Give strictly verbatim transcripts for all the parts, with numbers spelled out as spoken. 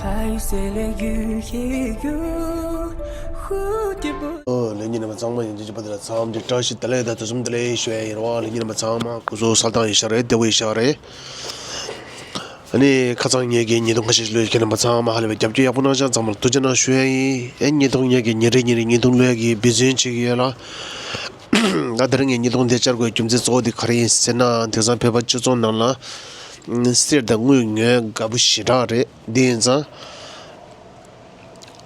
ཨོ། ལྷན་རྒྱས་རྣམ་པ་ཚང་མ་ཡིན་གཅིག་པ་དེ་ལ་འཚམས་འདྲི་བཀྲ་ཤིས་བདེ་ལེགས་དང་དུས་གསུམ་བདེ་ལེགས་ཞུ་ཡ་ཡིན་རོགས། ལྷན་རྒྱས་རྣམ་པ་ཚང་མ་སྐུ་གཟུགས་གསལ་ཐང་ཡིན་ཤག་རེད། བདེ་པོ་ཡིན་ཤག་རེད། ཨ་ནི་ཁ་སང་ངེད་ཀྱི་བརྙན་ཐུང་ཁ་ཤས་ཤིག་བླུགས། ཁྱེད་རྣམ་པ་ཚང་མ་ཧ་ལས་པའི་རྒྱབ་སྐྱོར་ཡག་པོ་གནང་ཤག་ཚང་མ་ལ་ཐུགས་རྗེ་གནང་ཞུ་ཡ་ཡིན། ཨེ། བརྙན་ཐུང་ངེད་ཀྱི་ཉིན་རེ་ཉིན་རེ་བརྙན་ཐུང་བླུགས་ཡ་གི་འབད་བརྩོན་བྱེད་ཀྱི་ཡོད་ལ། ད་དེ་རིང་ངས་བརྙན་ཐུང་འདི་བཅར་དགོས་རྒྱུ་མཚན་གཙོ་བོ་དེ་ག་རེ་ཡིན་ཟེར་ན། དེང་སང་བོད་པ་སྤྱི་ཚོགས་ནང་ལ་གསེར་དང་དངུལ་ཉོ་ཡ་དགའ་པོ་ཞེ་དྲག་རེད། དེ་ཡིན་ཙང་།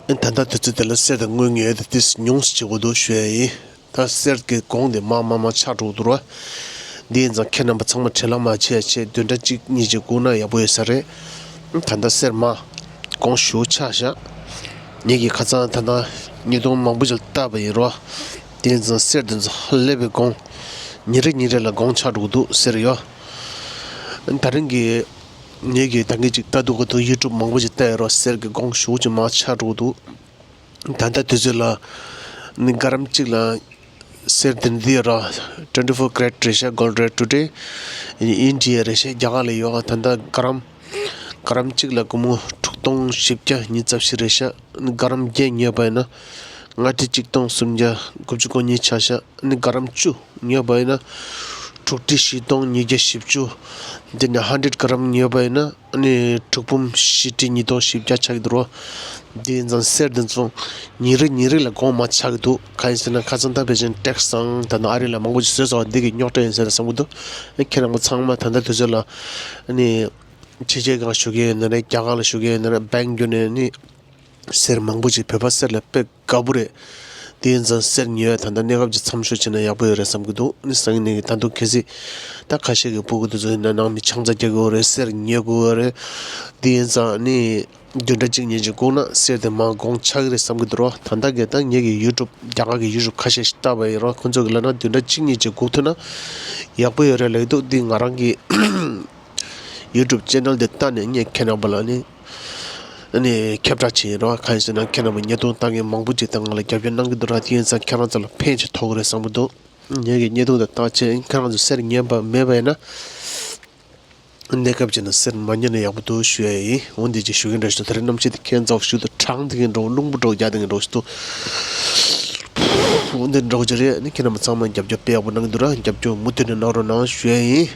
ད་ལྟ་དུས་ཚོད་དེ་ལ་གསེར་དང་དངུལ་ཉོ་ཡ་དེ་ཏོག་ཙམ་ཉུང་ཙམ་བྱེད་དགོས་འདུག་ཞུ་ཡ་ཡིན། ད་གསེར་གྱི་གོང་དེ་མར་མར་མར་ཆག་འགྲོ་གི་འདུག་ར། དེ་ཡིན་ཙང་ཁྱེད་རྣམ་པ་ཚང་མ་བྲེལ་བ་མ་བྱེད་ཡ་བྱས། བདུན་ཕྲག་གཅིག་གཉིས་ཅིག་སྒུག་ན་ཡག་པོ་ཡོད་ས་རེད། ད་ལྟ་གསེར་མར་གོང་ཞེ་པོ་ཆག་ཤག་ངེད་ཀྱིས་ཁ་སང་ད་ལྟ་བརྙན་ཐུང་མང་པོ་ཞིག་བལྟས་པ་ཡིན་རོ། དེ་ཡིན་ཙང་གསེར་དེ་ཚོ་ཧ་ལས་པའི་གོང་། ཉིན་རེ་ཉིན་རེ་ལ་གོང་ཆག་འགྲོ་གི་འདུག་ཟེར་ཡོད། ད་རིང་གི་ངེད་ཀྱིས་ད་གིན་ཅིག་ལྟ་འདུག་ག་འདུག་ཡུ་ཊུབ་མང་པོ་ཞིག་བལྟས་ཡོད་རོ། གསེར་གྱི་གོང་ཞེ་པོ་ཅིག་མར་ཆག་འགྲོ་གི་འདུག་ད་ལྟ་དུས་ཚོད་ལ་ནི་ག་རམ་གཅིག་ལ་གསེར་དེ་འདི་ར། twenty four carat རེད་ཤག gold rate today in India རེད་ཤག་རྒྱ་གར་ལ་ཡོད། ད་ལྟ་ག་རམ་ག་རམ་གཅིག་ལ་སྒོར་མོ་དྲུག་སྟོང་བཞི་བརྒྱ་ཉི་ཤུ་རྩ་བཞི་རེད་ཤག་ག་རམ་བརྒྱད་ཉོས་པ་ཡིན་ན་ལྔ་ཁྲི་གཅིག་སྟོང་སུམ་བརྒྱ་དགུ་བཅུ་གོ་གཉིས་ཆགས་ཤག་ཨ་ནི་ག་རམ་བཅུ་ཉོས་པ་ཡིན་ན་དྲུག་ཁྲི་བཞི་སྟོང་ཉིས་བརྒྱ་བཞི་བཅུ། འདི་ནས་ཧན་ཌེ་རེཌ་ག་རམ་ཉོས་པ་ཡིན་ན་ཨ་ནི་དྲུག་འབུམ་བཞི་ཁྲི་ཉིས་སྟོང་བཞི་བརྒྱ་ཆགས་ཀྱི་འདུག་རོ། འདི་ཡིན་ཙང་གསེར་འདི་ཚོ་ཉིན་རེ་ཉིན་རེ་ལ་གོང་མར་ཆག་གི་འདུག་གང་ཡིན་ཟེར་ན་ཁ་སང་ད་ཕལ་ཆེར་ཊེག་སི་དང་ད་ནང་ཨ་རི་ལ་མང་པོ་ཞིག་བཟོས་ཚར་བ་འདི་གི་རྙོག་དྲ་ཡིན་ཟེར་བསམ་གྱི་འདུག་ཁྱེད་རང་ཚོ་ཚང་མ་ད་ལྟ་དུས་ཚོད་ལ་ཨ་ནི་ཕྱི་རྒྱལ་ཁག་བཞུགས་མཁན་ཡིན་ན་རེད། རྒྱ་གར་ལ་བཞུགས་མཁན་ཡིན་ན་རེད། བེང་བརྒྱུད་ནས་ནི་གསེར་མང་པོ་ཞིག་བོད་པ་གསེར་ལ་དཔེ་དགའ་པོ་རེད། དེ་ཡིན་ཙང་གསེར་ཉོ་ཡ་ད་ལྟ་གནས་སྐབས་ཀྱི་མཚམས་ཞོག་བྱས་ན་ཡག་པོ་ཡོད་རེད་བསམ་གྱི་འདུག་ནི་སང་ཉིན་ནས་ད་དུང་གལ་སྲིད་ད་ཁ་ཤས་ཀྱི་སྤུ་གུ་དེ་ཚོ་ཡིན་ན་ནང་མི་ཆང་ས་རྒྱག་གི་ཡོད་རེད། གསེར་ཉོ་དགོས་ཡོད་རེད། དེ་ཡིན་ཙང་ནི་བདུན་ཕྲག་གཅིག་གཉིས་ཅིག་སྒུག་ན་གསེར་དེ་མར་གོང་ཆག་གི་རེད་བསམ་གྱི་འདུག་རོ། ད་ལྟ་གི་ད་ངེད་ཀྱི་ཡུ་ཊུབ་རྒྱ་གར་གྱི་ཡུ་ཊུབ་ཁ་ཤས་ཤིག་བལྟས་པ་ཡིན་རོ། ཁོང་ཚོ་གི་ལབ་ན་བདུན་ཕྲག་གཅིག་གཉིས་ཅིག་སྒུག་ཐུབ་ན་ཡག་པོ་ཡོད་རེད་ལབ་ཀྱི་འདུག་འདི་ང་རང་གི་ཡུ་ཊུབ་ཅེ་ནལ་དེ་བལྟས་ནས་ངས་ཁྱེད་རྣམ་པ་ལ་ནི་ཨ་ནི་ཁྱབ་བསྒྲགས་བྱས་ཡིན་རོ། གང་ཡིན་ཟེར་ན་ཁྱེད་རྣམ་པ་བརྙན་ཐུང་ལྟ་མཁན་མང་པོ་ཅིག་ད་ང་ལ་རྒྱབ་སྐྱོར་གནང་གི་འདུག་ར། དེ་ཡིན་ཙང་ཁྱེད་རང་ཚོ་ལ་ཕན་ཅིག་ཐོགས་ཀྱི་རེད་བསམ་གྱི་འདུག་ངེད་ཀྱི་བརྙན་ཐུང་དེ་བལྟས་བྱས་ཁྱེད་རང་ཚོ་གསེར་ཉན་པ་མེད་པ་ཡིན་ན། གནས་སྐབས་ཅིག་ན་གསེར་མ་ཉོས་ན་ཡག་པོ་འདུག་ཞུ་ཡ་ཡིན། འོ་འདི་ཅིག་ཞུ་གི་འདྲ་ཞུ། ད་རེས་གནམ་གཤིས་དེ་ཁྱད་མཚར་ཞིག་འདུག་གྲང་དེ་གི་འགྲོ། རླུང་པོ་འགྲོ། རྒྱག་དེ་གི་འགྲོ་ཞིག་འདུག་འོ་འདི་འགྲོ་གི་རེད། ནི་ཁྱེད་རྣམ་པ་ཚང་མ་རྒྱབ་སྐྱོར་དཔེ་ཡག་པོ་གནང་གི་འདུག་ར། རྒྱབ་སྐྱོར་མུ་མཐུད་ནས་གནང་རོགས་གནང་ཞུ་ཡ་ཡིན།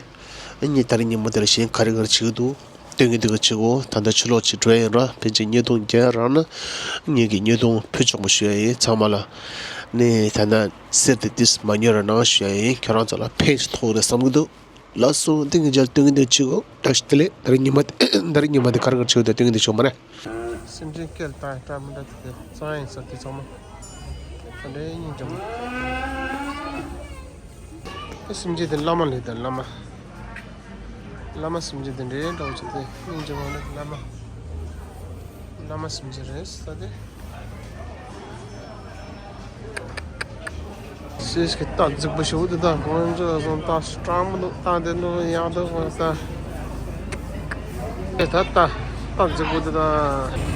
ཨ་ནི་ད་རེས་ཉིན་མོ་དེ་ལ་གཞན་ག་རེ་ག་རེ་བྱེད་ཀྱི་འདུག་སྟོན་གྱི་འདུག་ག་བྱེད་དགོས། ད་ལྟ་ཕྱི་ལོགས་ཅིག་འགྲོ་ཡ་ཡིན་ར། ཕལ་ཆེར་བརྙན་ཐུང་རྒྱག་རག་ན་ངེད་ཀྱི་བརྙན་ཐུང་ཕུལ་ཆོག་པ་ཞུ་ཡ་ཡིན། ཚང་མ་ལ་ནི་ད་ལྟ་གསེར་དེ་ཏིས་མ་ཉོས་རོགས་གནང་ཞུ་ཡ་ཡིན། ཁྱེད་རང་ཚོ་ལ་ཕན་ཞིག་ཐོགས་རེད་བསམ་གྱི་འདུག་ལགས་སོ། འདི་གི་མཇལ་སྟོན་གྱི་འདུག་ཆེ་གོ། བཀྲ་ཤིས་བདེ་ལེགས། ད་རེས་ཉི་མ་ད་རེས་ཉི་མ་དེ་ག་རེ་ག་རེ་བྱེད་དགོས་དེ་སྟོན་གྱི་འདུག་ཆོག་མ་རེད། སེམས་ཅན་སྐད་བཏང་ཡ་སྐྲག་མི་འདྲ་དེ་གཙང་ཡིན་ས་དེ་ཚང་མ་ད་འདྲའི་སྙིང་རྗེ་མོ། ཨེ་སེམས་ཅན་དེ་བླ་མ་ལས་དང་བླ་མ། བླ་མ་སེམས་ཅན་དེ་འདྲའི་འདྲ་བོ་ཅིག་དེ་སྙིང་རྗེ་མོ་ནི་བླ་མ། བླ་མ་སེམས་ཅན་རེད་ས་དེ། སུས་ཀྱི་རྟ་རྫིག་པོ་ཞིག་འདུག་ད་ཁོང་ཚོ་སོང་རྟ་སྤྲང་མོ་འདུག་རྟ་འདི་འདུག་ཡག་འདུག་ཁོང་ད། ཨེ་ད་རྟ་རྟ་རྫིག་པོ་འདུག་ད།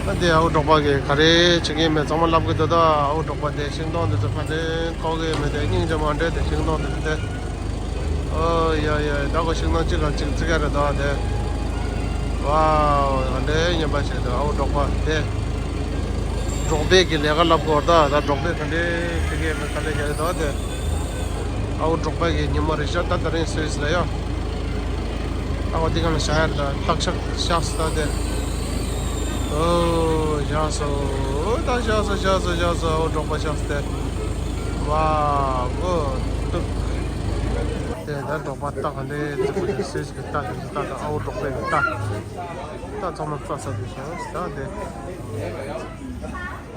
ད་དེ་ཨའུ་འབྲོག་པ་གི་ག་རེ་བྱེད་ཀྱི་མེད་ཚང་མ་ལབ་གི་འདུག་ད་ཨའུ་འབྲོག་པ་དེ་ཤིང་སྡོང་འདི་ཚོ་ཕ་དེ་ཁོག་གི་མེད་དེ་སྙིང་རྗེ་མ་འདྲེ་དེ་ཤིང་སྡོང་འདི་ཚོ་དེ། ཨོ་ཡ་ཡ་ད་ཁོ་ཤིང་སྡོང་གཅིག་ལ་གཅིག་བརྩི་ག་རེ་ད་དེ། ཝའོ་ཨ་འདྲེ་ཉན་པ་བྱེད་འདུག་ཨའུ་འབྲོག་པ་དེ། འབྲོག་པའི་གི་ལས་ཀ་ལབ་དགོས་ད་ད་འབྲོག་པའི་ག་འདྲེ་བྱེད་ཀྱི་མེད་ག་ལས་ཀ་རེད་ད་དེ། ཨའུ་འབྲོག་པ་གི་ཉིན་མོ་རེད་ཤག་ད་ད་རིང་སུད་སི་ལ་ཡོད། ཨའོ་འདི་གང་ལ་བཞག་ཡ་རེད་ད་ཐག་ཆག་བཞག་སོང་ད་དེ། ཨོ་བཞག་སོང་ད་བཞག་སོང་བཞག་སོང་བཞག་སོང་ཨའུ་འབྲོག་པ་བཞག་སོང་དེ། ཝའོ་ཨོ་ཏུག་དེ་ད་འབྲོག་པ་ད་ག་འདྲའི་རྫིག་པོ་རེད་སུད་སི་གི་རྟ་དེ་ཚོ་ད་ད་ཨའུ་འབྲོག་པའི་གི་རྟ། ད་ཚང་མ་རྩྭ་ཟ་དུས་སོང་ད་དེ།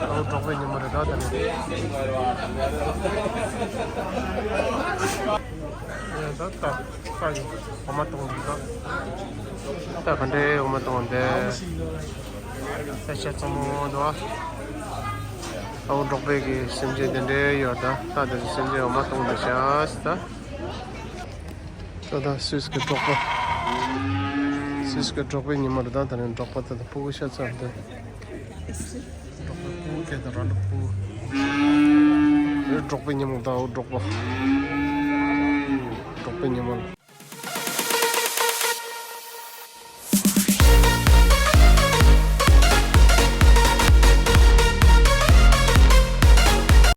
ཨའུ་འབྲོག་པའི་ཉིན་མོ་རེད་ད་ད་ནི། ད་ད་ད་ཡིན་འོ་མ་གཏོང་འདུག་ད། ད་ག་འདྲའི་འོ་མ་གཏོང་འདི། ད་ཤ་ཚ་མོ་འདུག་ཨའུ་འབྲོག་པའི་གི་སེམས་ཅན་དེ་འདྲའི་ཡོད་ད་ད་དེ་སེམས་ཅན་འོ་མ་གཏོང་འདི་ཤ་ད། ད་ད་སུད་སི་གི་འབྲོག་པ། སུད་སི་གི་འབྲོག་པའི་ཉིན་མོ་རེད་ད་ད་ནི་འབྲོག་པ་ད་ད་ཕྲུ་གུ་ཤ་ཚ་འདི། འབྲོག་པའི་ཕྲུ་གུ་སྐད་དང་རང་འབྲོག་ཕྲུ་གུ། འབྲོག་པའི་ཉིན་མོ་དང་འབྲོག་པ། འབྲོག་པའི་ཉིན་མོ།